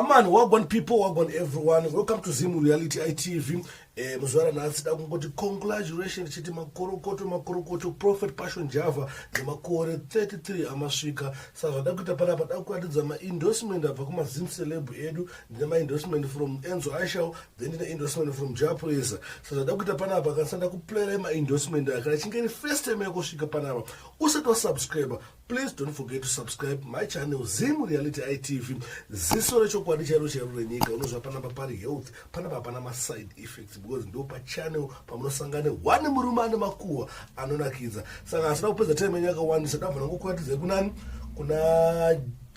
Yeah man, wagwan people, wagwan everyone. Welcome to Zim Reality ITV. Eh, muzuva ranhasi da kungoti congratulations chiti makorokoto makorokoto Prophet Passion Java nemakore 33 amasvika. Saka zvada kuita panapa da kuratidza ma-endorsement abva kumaZim celeb edu. Ndine ma-endorsement from Enzo Ishall, then ndine endorsement from Jah Prayzah. Saka zvada kuita panapa kana sanda kuplayera ma-endorsement aya kana chinge iri first time yakusvika panapa usati wasubscribe Please don't forget to subscribe my channel Zim Reality ITV. Ziso rechokwadi chairo chairo renyika unozva panapa pari health, panapa hapana ma side effects because ndo pa channel pamunosangana one murume ane makuhwa anonakidza. Saka asina kupedza time yenyu yakawandisa ndabva ndangokuratidzai kunani kuna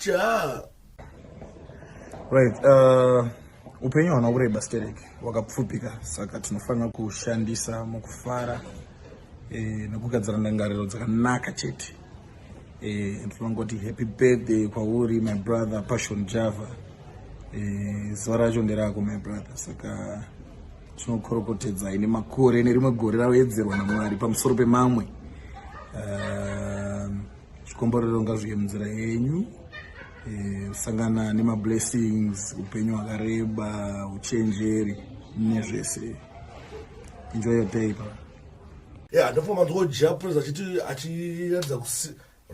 Ja. Right, upenyu hauna kureba sterek wakapfupika saka tinofanira kushandisa mukufara nekugadzira ndangariro dzakanaka chete. Tinongoti happy birthday kwauri my brother Passion Java. Zuva racho nderako my brother, saka tinokorokotedzai nemakore nerimwe gore rawedzerwa naMwari pamusoro pemamwe. Zvikomborero ngazviye munzira yenyu, sangana nemablessings, upenyu hwakareba, uchenjeri nezvese. Enjoy your day, bro. Yeah, ndofunga manzwa Jah Prayzah achiti achiratidza kusi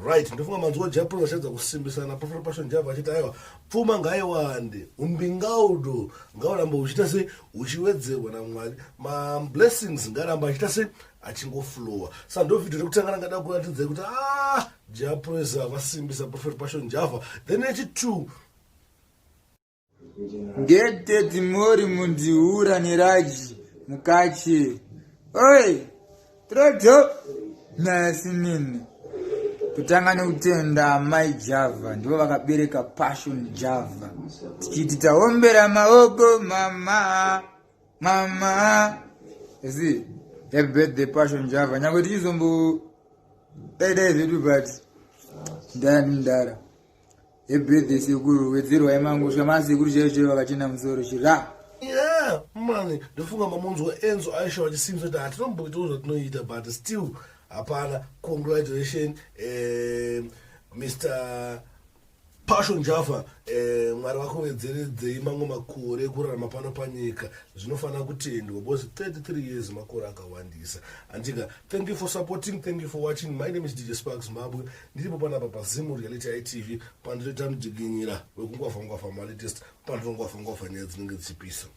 right, ndofunga manzwa Jah Prayzah achiratidza kusimbisana Prophet Passion Java achiti aiwa pfuma ngaiwande, umbingaudo ngauramba uchiita se uchiwedzerwa naMwari, mablessings ngaramba achiita se achingoflowa. Saka ndo video rekutanga rangada kuratidzai kuti Jah Prayzah vasimbisa Prophet Passion Java. Then yechi 2 Ngete timori mundiura neraji mukachi. Oi, troto nayasinini. Kutanga nekutenda Mai Java ndivo vakabereka Passion Java. Tichiti taombera maoko mama mama. You see, happy birthday Passion Java. Nyangwe tichizombo dai dai zvedu but ndani mdara. Happy birthday sekuru, wedzerwai mangusha masekuru chaivo chaivo vakachena musoro chira. Yeah, man, ndofunga mamunzwa Enzo Aisha vachisimbisa kuti hatinomboitawo zvatinoita but still hapana. Congratulation Mr Passion Java, Mwari vakuwedzeredzei mamwe makore ekurarama pano panyika. Zvinofanira kutendwa because 33 years makore akawandisa. Andika, thank you for supporting, thank you for watching. My name is DJ Sparks Zimbabwe. Ndiripo panapa paZim Reality ITV pandinoita mudiginyira wekungwavha ngwavha malatest, pandinongwavha ngwavha nyaya dzinenge dzichipisa.